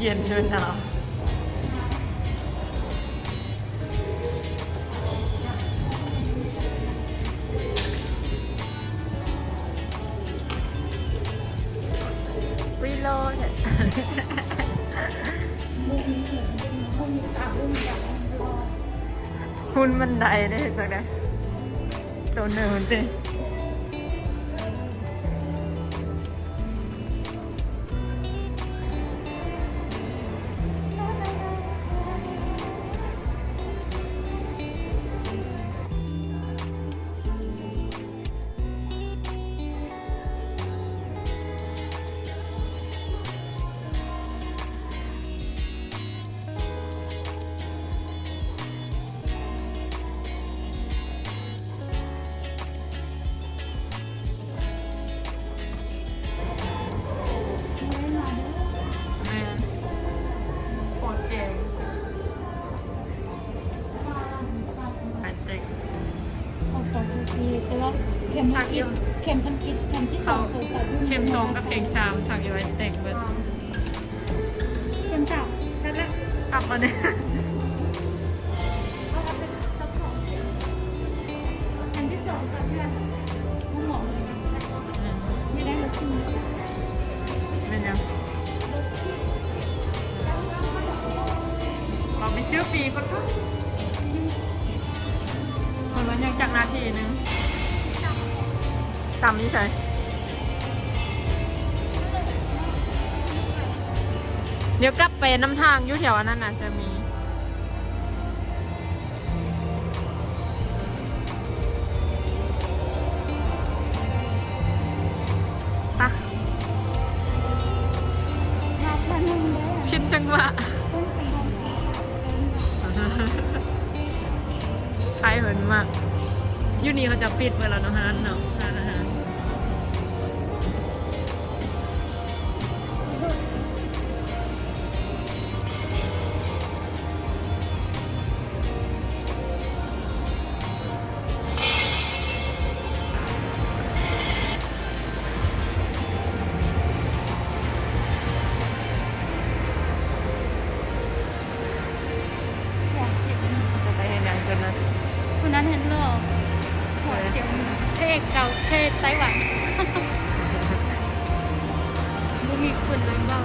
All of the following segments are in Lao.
ເຢັນເດີໜາວ. ວິໂລແທ້ ຫຸ່ນມັນໄດ້ເດ້ ເຮັດຈັ່ງໃດ ໂຕເນີນຕິ. ແມ່ນ ໂຄດເຈັງ. ຂອງສອງ ໂອເຄ ແຕ່ວ່າເຂັມອັງກິດ ເຂັມອັງກິດ ເຂັມທີສອງ ເຂົາເຈົ້າສັກຢູ່ ເຂັມສອງກັບເຂັມສາມສັກຢູ່ໄອເຕັກເບິດ. ເຂັມສາມສັກລະ ອັບມາເດ້. ອັນທີສອງສັກເທື່ອ ໝໍ ອືມ ໄດ້ລົດທີ ແມ່ນຫຍັງ? ເຮົາໄປຊື້ປີກ່ອນເຖາະ. ເພິ່ນວ່າຍັງຈັກນາທີໜຶ່ງ. ຕຳຢູ່ໃສ? ດຽວກັບໄປນຳທາງ ຢູ່ແຖວອັນນັ້ນນະຈະມີ. ປະ ຜິດຈັງຫວະ. ໄປເພິ່ນມາ ຢູ່ນີ້ເຂົາເຈົ້າປິດເບິດແລ້ວເນາະ ຮ້ານເນາະ ຮ້ານອາຫານ. ຈະໄປເຮັດຫຍັງຕົວນັ້ນ? ຜູ້ນັ້ນເຫັນຫຼໍ່ ຫົວສຽວໝູ ເພະເກົ່າ ເພະໄຕ້ຫວັນ ບໍ່ມີຄົນເລີຍເວົ້າ.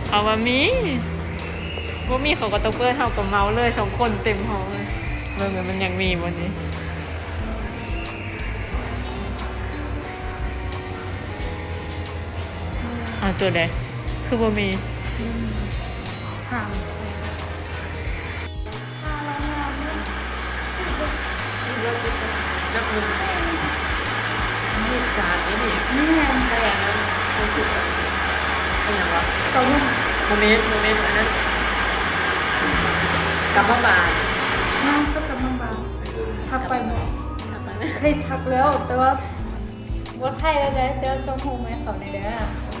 ເຂົາວ່າມີ ບໍ່ມີເຂົາກໍຕ້ອງເປີດ ເຮົາກໍເມົາເລີຍ ສອງຄົນເຕັມຫ້ອງເລີຍ. ເບິ່ງແມ່ນມັນຍັງມີບໍ່ນີ້. ເອົາຕົວໃດ? ຄືບໍ່ມີ? ອືມ ນີ້ຈານນີ້ ນີ້ແມ່ນໃສ່ອັນນັ້ນ ໃສ່ຊຸດອັນຫຍັງວະ? ເຕົ້າຫຸ້ມ ບໍ່ແມ່ນ ບໍ່ແມ່ນ ອັນນັ້ນ ກຳມະບານ. ນາງສັກກຳມະບານ ທັກໄປບໍ່? ທັກໄປ ເຄີຍທັກແລ້ວ ແຕ່ວ່າ ບໍ່ຖ່າຍແລ້ວເດີ ແຕ່ວ່າສົ່ງຮູບມາໃຫ້ເຂົາແດ່ເດີ.